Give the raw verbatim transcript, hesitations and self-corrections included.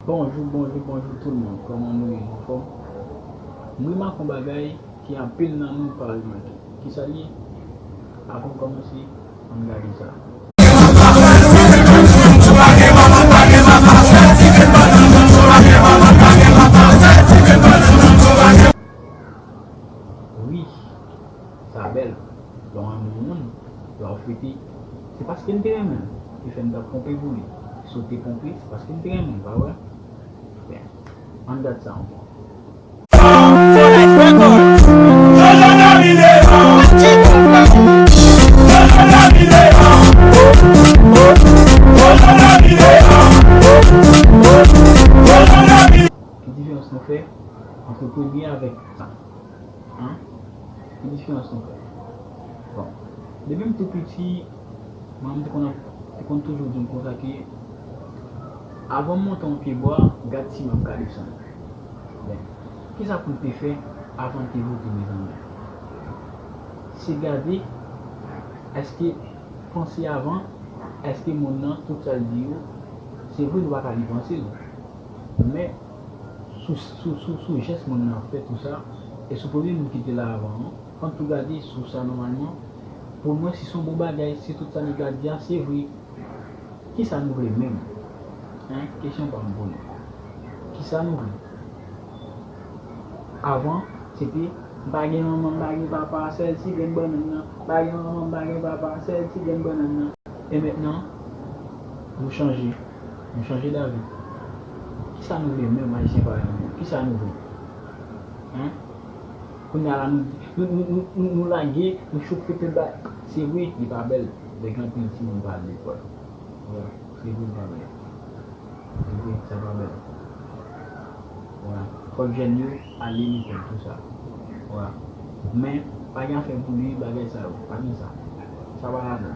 Bonjou, bonjou, bonjou tout moun. Kòman nou ye? Nou anfòm? M remake yon bagay ke anpil nan nou pa remake. Kisa l ye? Avan n kòmanse, ann gade sa. Wi, sa bèl. Lè w renmen yon moun, lè w fete, se paske n te renmen l ki fè n t ap ponpe pou li. Si w te ponpe, se paske n te renmen l, pa vre? Byen, ann gad sa ankò. Ki diferans nou fè ant premye avèk sa? Hein? Ki diferans nou fè? Bon, depi m tou piti, manman m te konn ap, te konn toujou di m konsa ke avan m monte yon pye bwa, gad siman k ap desann. Bon, kisa pou n te fè avan n te vote, mezanmi? Se gade, èske, panse avan, èske moun nan, tout sa l di yo, se vre nou pa ka li panse l. Men, sou, sou, sou, sou jès moun nan ap fè tou sa, e sou premye moun ki te la avan an, fò n tou gade sou sa nòmalman. Pou mwen, si se yon bon bagay, si tout sa nèg la di a se vre, kisa nou vle menm? Hein? Kesyon pa m pou nou. Kisa nou vle? Avan, se te, m pa gen manman, m pa gen papa, sèl ti grenn bannann nan. M pa gen manman, m pa gen papa, sèl ti grenn bannann nan. E mentnan, nou chanje. Nou chanje davi. Kisa nou vle menm, Ayisyen parèy nou? Kisa nou vle? Hein? Kounye a la, nou, nou, nou, nou, nou, nou lage, nou chofe tout bagay. Se vre, li pa bèl. Lè gen anpil timoun pa al lekòl. Vre, se vre, li pa bèl. Se vre, sa pa bèl. Vwala. Fòk jèn yo ale lekòl, tou sa. Vwala. Men, pa gen afè pou li, bagay sa yo. Pa gen sa. Sa pa ladan.